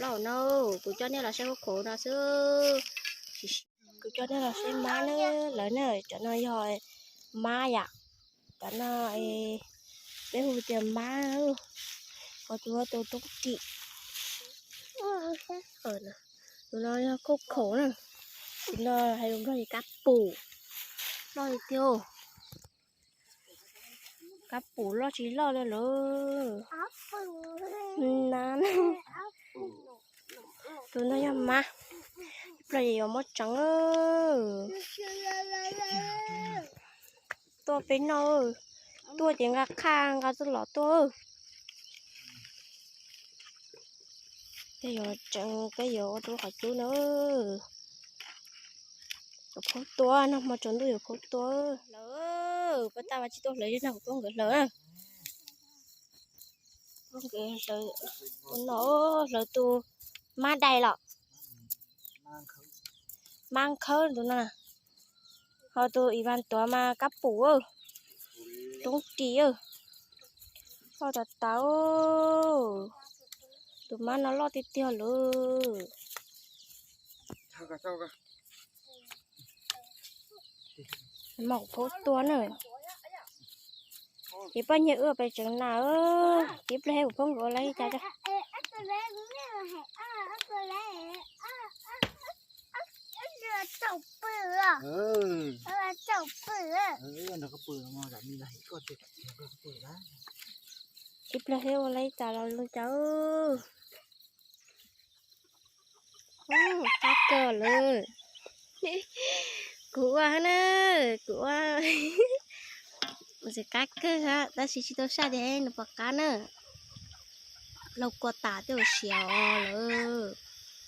Los no, kuv coj nej los saib khauv khauv no xwb. Kuv coj nej los saib mab na, lawv na, cov no yog mab yom. Cov no peb hu tias mab, ho tus no tus roob ris. Tus no yog khauv khauv na. Tus no hais lus Nplog li kab pum, loj li tiag. Kab pum loj tsis loj li lawm. Na, tus no yog mab, ib pliag yuav muab tseev. Tuaj peb noj, tuaj ces nqa qhaj nqa txoj los tuaj. Peb yuav tseev, peb yuav ua rau qhov cub na. Yuav phaub tua, nag hmo tsaus ntuj yuav phaub tua. Lawv, pab tab mas tsis tuaj hlawv, nag kuv pab nkawd hlawv. Pab nkawd hlawv, no hlawv tus mab dais los, mab khawb tus no, ho tus ib vas tuav mas kab pum, roob ris, loj tas tas. Tus mab no loj tiag tiag lawm. Mas kuv phaub tua na. Ces poj niam wb pais tseev nas, ces ib pliag kuv pab nkawd ua li cas. Ib pliag ua li cas los li cas. Qab kawg lawm. Kuv ua na, kuv ua. Ntxim qab kawg, tab sis tsis tau saj ces nws pom qab na. Laug kua tas twb siav lawm.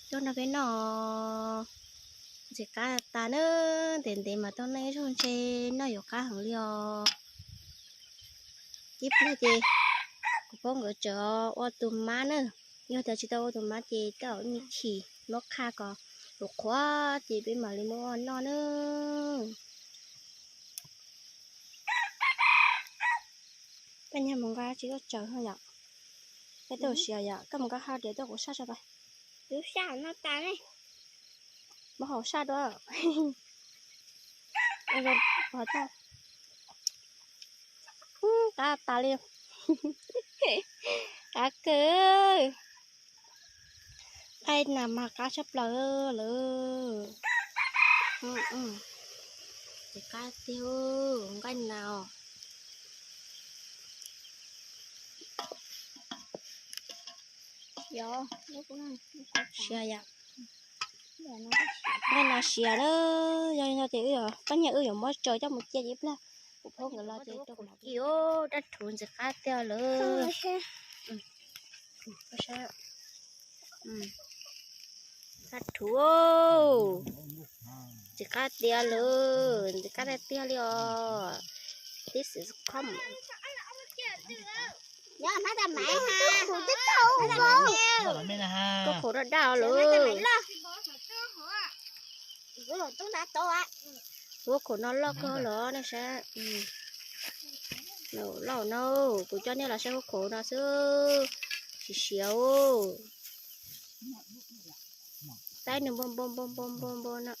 Tuaj nrog peb noj. Ntxim qab tas na, ntev ntev mas tuaj noj ib zaug ntshe noj yuav qab heev li os. Ib pliag ces kuv pab nkawd tseem ua tus mab na. Yog tias tsis tau ua tus mab ces tej zaum me chim muab qhaj kom qhuav qhuav ces peb mam li muab ua noj na. Koj nyag mus nqa tsis tuaj tsaws yom. Koj tuaj siav yom, koj mus nqa hau diav tuaj kuv saj tso pais. Muab hau saj dua. Qab tas li. Qab kawg. Nqaij nas mas qab tshaj plaws lawm. Ces qab tiag, nqaij nas. Siav yom. Nqaij nas siav na, yog li no ces wb, pab niag wb yuav muab tsaws coj mus cia ces ib pliag kuv pab nkawd los ces rau kuv los ci. Rab rhuv ntxim qab tiag lawm. Rab rhuv ntxim qab tiag lawm, ntxim qab tiag tiag li os. This is come. Koj khaum daj daj lawm. Huab khaum no loj kawg los nej saib. Loj no, kuv coj nej los saib huab khaum no xwb, siav siav. Taib nws npo npo npo npo npo npo no.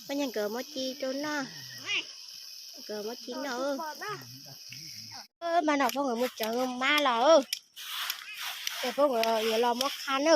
Poj niag nkawd muab ci rau noj, nkawd muab ci noj. Mas no poj nkawd mus tseev mab los, ces poj nkawd yuav los muab qha na.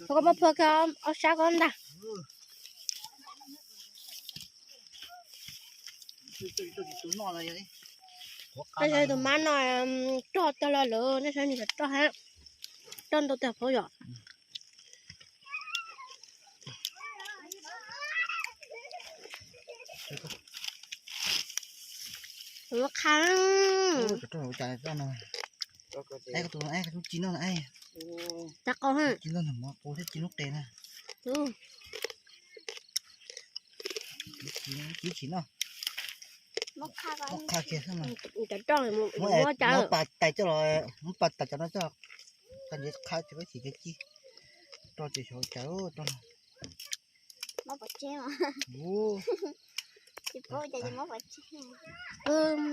Koj muab phua kiag ob sab ko ntag. Nej saib tus mab no roj tag los lawm, nej saib nws roj hab, roj ntau tag pab yom. Qha. Tag qau ha. Qha. Muab qha kiag xwb mas. Cov roj muab pas tais coj los, muab pas tais cov no coj, tag nrhiav qha ces peb chim cov ci, roj ces xyov cas roj no.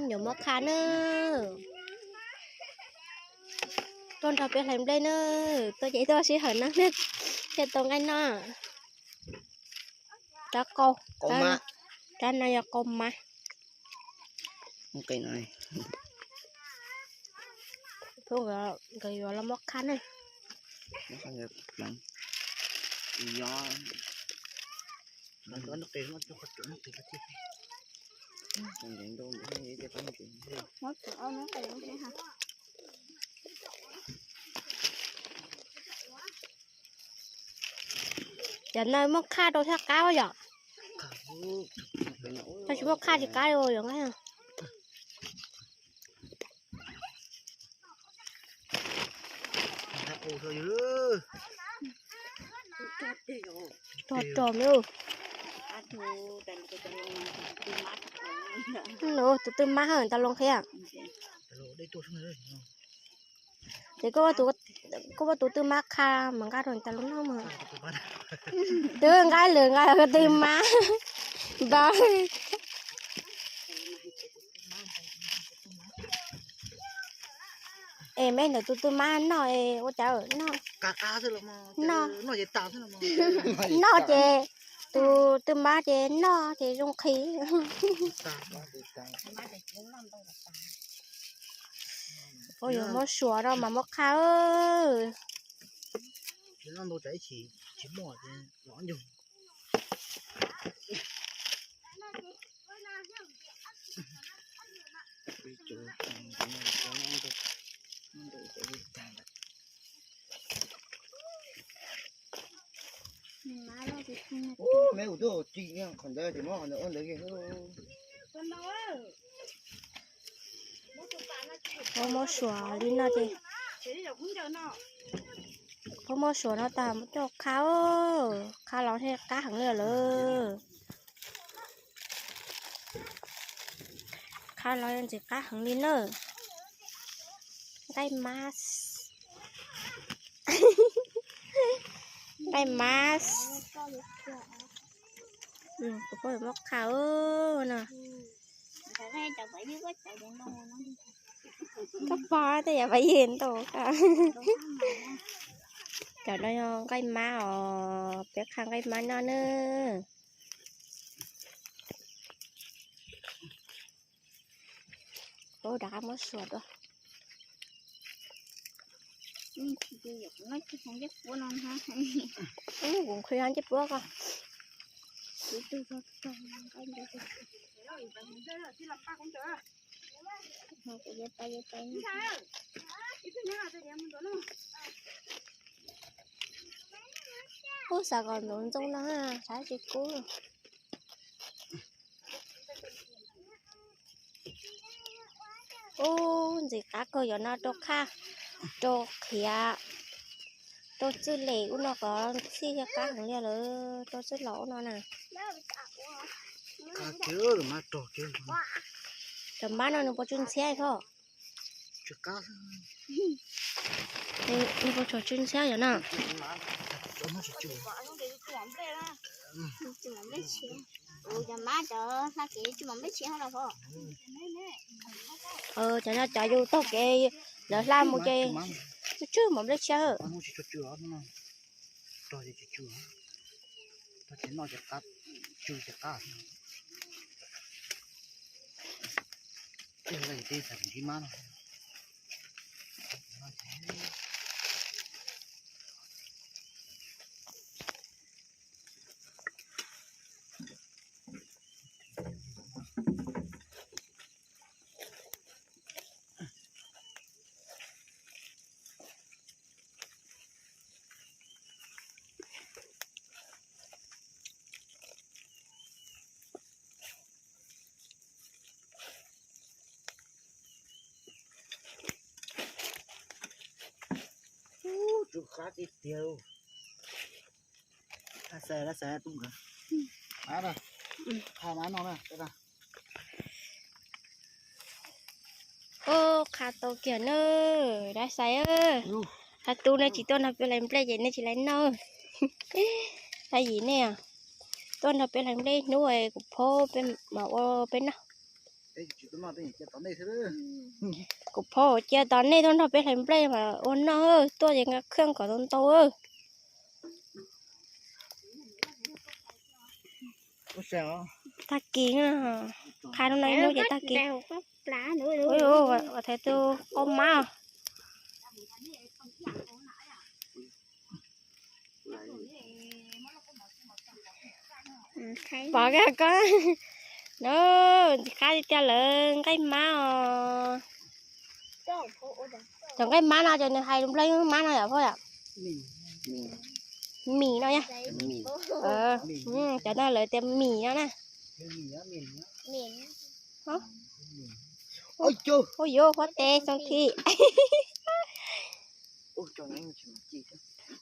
Yuav muab qha na. Tuaj nrog peb hlais nplej na, tuaj ces tuaj sij hawm no thiaj tau nqaij noj. Rab qau, rab no yog qau mas. Nkawd yuav los muab qha ne. Cov no muab qha rau thiaj qab yom. Tsis muab qha tsis qab li yom. Rog rog me. Tus twb mab hawm tas loo qhia. Ces koj muab tus twb mab qha mas nqa rau tas loo noj mas. Twb nqa lwm nqa twb mab npawg. Es me ntawm tus twb mab noj es ua cas noj, noj, noj ces tus twb mab ces noj ces zoo qhi. Ua yog muab suav no mas muab qha. Muab suav li no ces, muab suav no tas coj qha, qha los thiaj qab heev li lawm. Qha los ntxim qab heev li na. Nqaij mab, nqaij mab. Kuv pog muab qha no. Koj pog tej yam pab yig ntau. Cov no yog nqaij mab os, peb qha nqaij mab noj na. Rov qab muab suav dua. Kuv qhia ncej puab ko. Ub, xav kom ntxoov ntxoo no, xav tsis kub. Ub, ntxim qab kawg, yog no rau qhaj, rau qhiav, rau txwj lem ub no kom txhij thiaj qab heev li lawm, rau txwj laus ub no na. Cov mab no nws puas tsw ntxhiab thiab? Nws puas tsw ntxhiab yom no? Cov no cov yus taug kev lawv hla mus ces tsw tsw mos nplej tshiab. Ub, tsw qab tiag tiag. Laj xav, laj xav tub nkawd. Qha mas no na. Ub, qha tau kiag na, dab xais. Qha tub nej tsis tuaj nrog peb hlais nplej ces nej tsis hlais noj. Dab yim nej tuaj nrog peb hlais nplej hnub kuv phob peb mam ua peb noj. Kuv phob cia tos nej tuaj nrog peb hlais nplej mas ua noj, tuaj ces nqa kheej kom tau ntau. Tag kis, qha hnub no ib hnub ces tag kis. Ua thaiv tus qaub mab. Pom koj, ntxim qab tiag tiag lawm nqaij mab os. Cov nqaij mab no ces nws hais lus Nplog mab no yom phauj yom? Mis no yom. Cov no lawv tias mis no na. Ub yuv, huab tes xoo thi.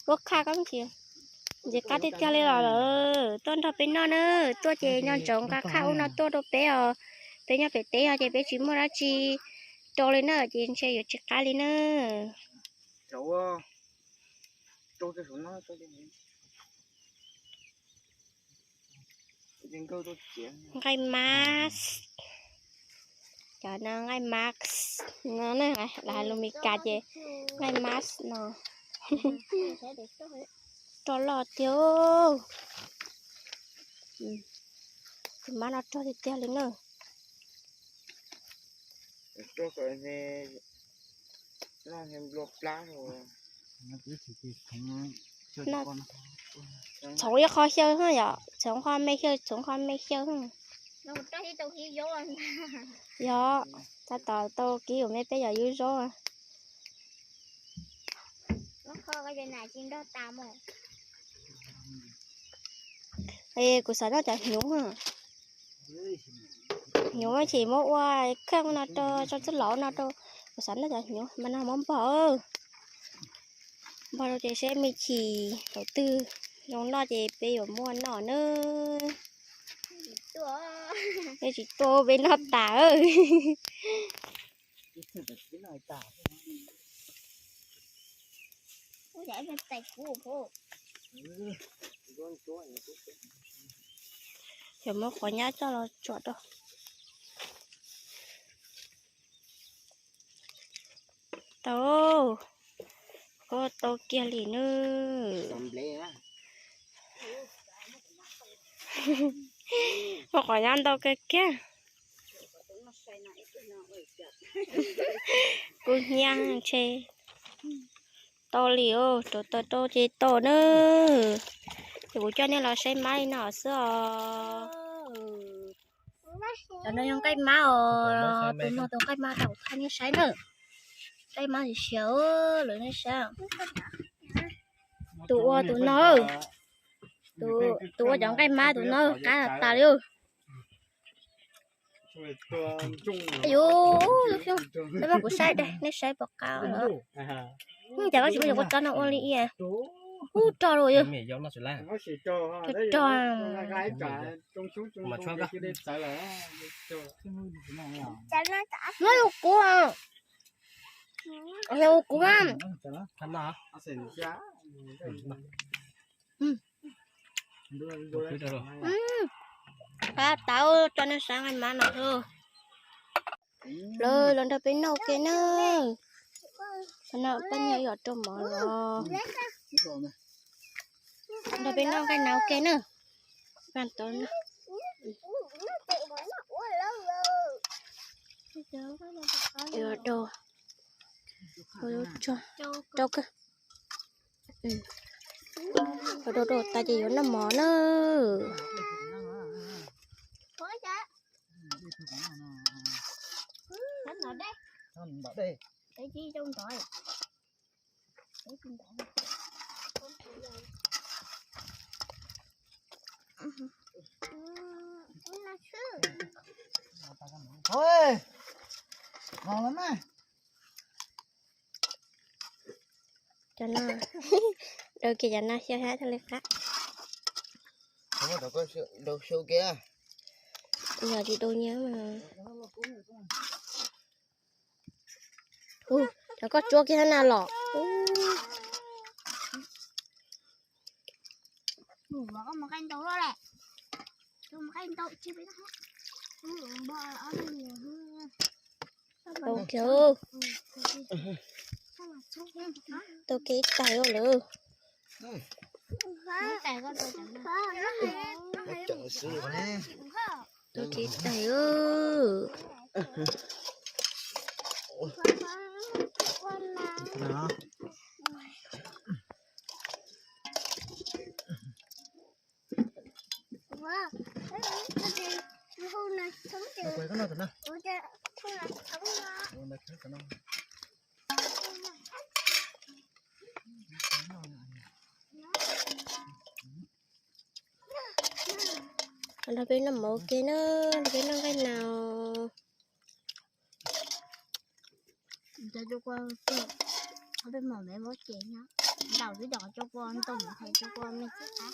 Ua qha koj tsis ntxim qab tiag tiag li los lawm, tuaj nrog peb noj na, tuaj ces nco ntsoov nqa qhaj ub no tuaj rau peb os. Peb nyob pem teb no ces peb tsis muaj dab tsi rau li na, ces ntshe yuav tsis qab li na. Nqaij mab, cov no nqaij mab no, lawv hais lus Mes Kas ces nqaij mab no. Roj loj tiag. Tus mab no rog tiag tiag li na. Txhoov ib qho xyaw yom, txhoov qho me xyaw, txhoov qho me xyaw. Yog, tab tom tau kib ua me peb yog yub zaub. Kuv xav noj cov hnyuv. Hnyuv ces muab ua kheej no rau, tso txuj lov no rau. Kuv xav noj cov hnyuv mas no muab npog, npog rau ces seb me chim thaum twg zoo noj ces peb yuav muaj noj na. Peb tsis tuaj peb noj tas. Yog muab qhov nyab coj los tsuam rau. Tau, koj tau kiag li nawb. Muab qhov nyab ntau kiag kiag. Kub hnyiab ntshe tau li os, rau tau rau ces tau na. Ces kuv coj nej los saib mab li no xwb os. Cov no yog nqaij mab os, tus no tus nqaij mab tau thaj nej saib na. Nqaij mab siav siav lawm nej saib. Tus ua tus no, tus ua cov nqaij mab tus no qab tas li. Yuv, peb muab kuv saib dai, nej saib puas qab lawm. Cas koj tsis muab cov kua txob no ua li ib ub rog los yog rog. No yog kuv, yog kuv mas. Qab tas, tso nej saib nqaij mab no. Lawv los nrog peb noj ua ke na. Qhov no pab nyiag yom rau mov los nrog peb noj nqaij na ua ke na. Rau kawg. Rau rau tas ces yuav noj mov na. Cov no, dau kiag cov no xyaw hab thiaj li qab. Yog tsis dau nyiaj mas. Los koj tsuab kiag hab na los. Tau kiag, tau kiag ib taig lawm. Tau kiag ib taig. Nrog peb noj mov ua ke na, nrog peb noj nqaij nas. Peb mam me muab ces ntaus twb cov cov kua ntoo, cov kua me tsis qab.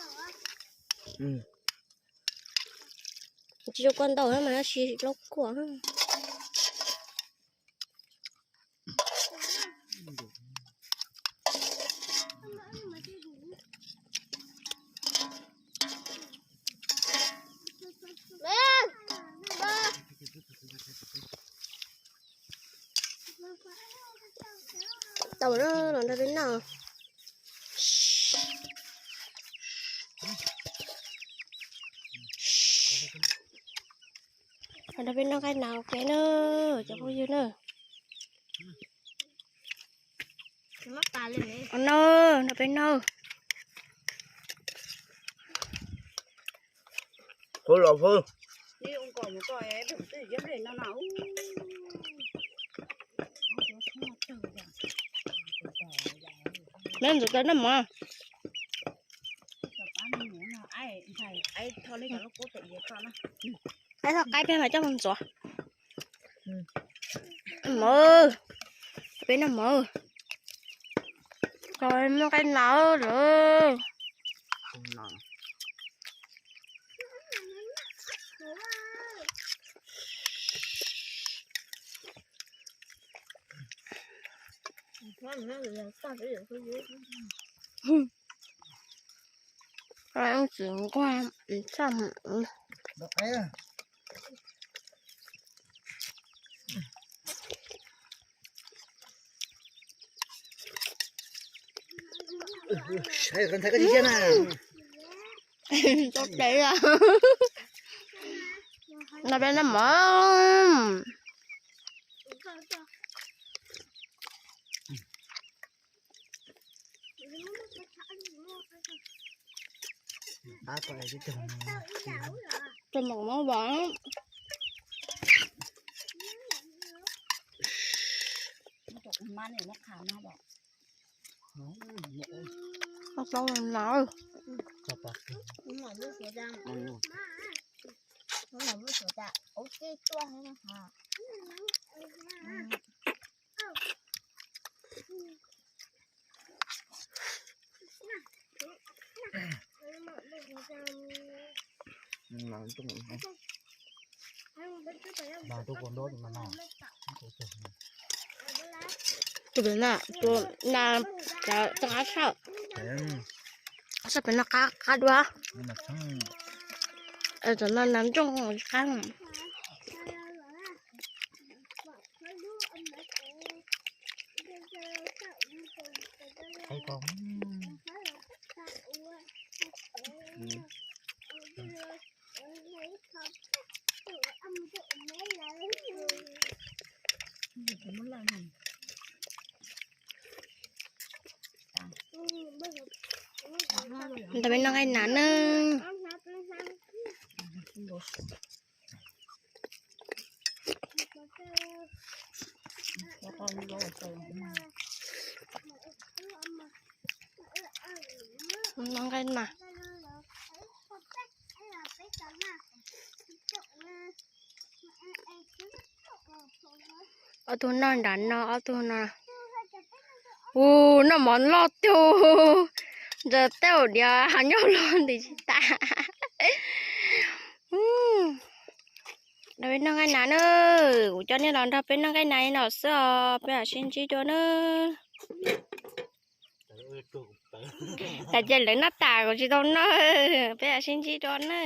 Tsis cov kua ntau na mas tab sis loj kuaj. Tau na, los nrog peb noj. Los nrog peb noj nqaij nas ua ke na, cov phooj ywg na. Os na, nrog peb noj. Neb ntxuav cov noj mov. Aib txhob qaib peb mas coj mus ntxuav. Mov, peb noj mov. Noj nqaij nas lawm. Tsis nquag tshaj. Tau dev a. Noj peb noj mov. Tau mov mov vas. Tau na. Tus pem na, tus na, cov qab tshaj. Sab pem no qab qab dua. Cov no nas ntsooj qab. Ntawm peb noj nqaij nas na. Noj nqaij nas. Ob tug noj nram no, ob tug no. Ua, noj mov loj tiag. Ntawm tej zaum diav hav nyob los ntim tsis tas. Nrog peb noj nqaij nas na. Kuv coj nej los nrog peb noj nqaij nas no xwb os, peb mam sib ntsib dua na. Tam ces lawv noj tas kuv tsis tau noj, peb mam sib ntsib dua na.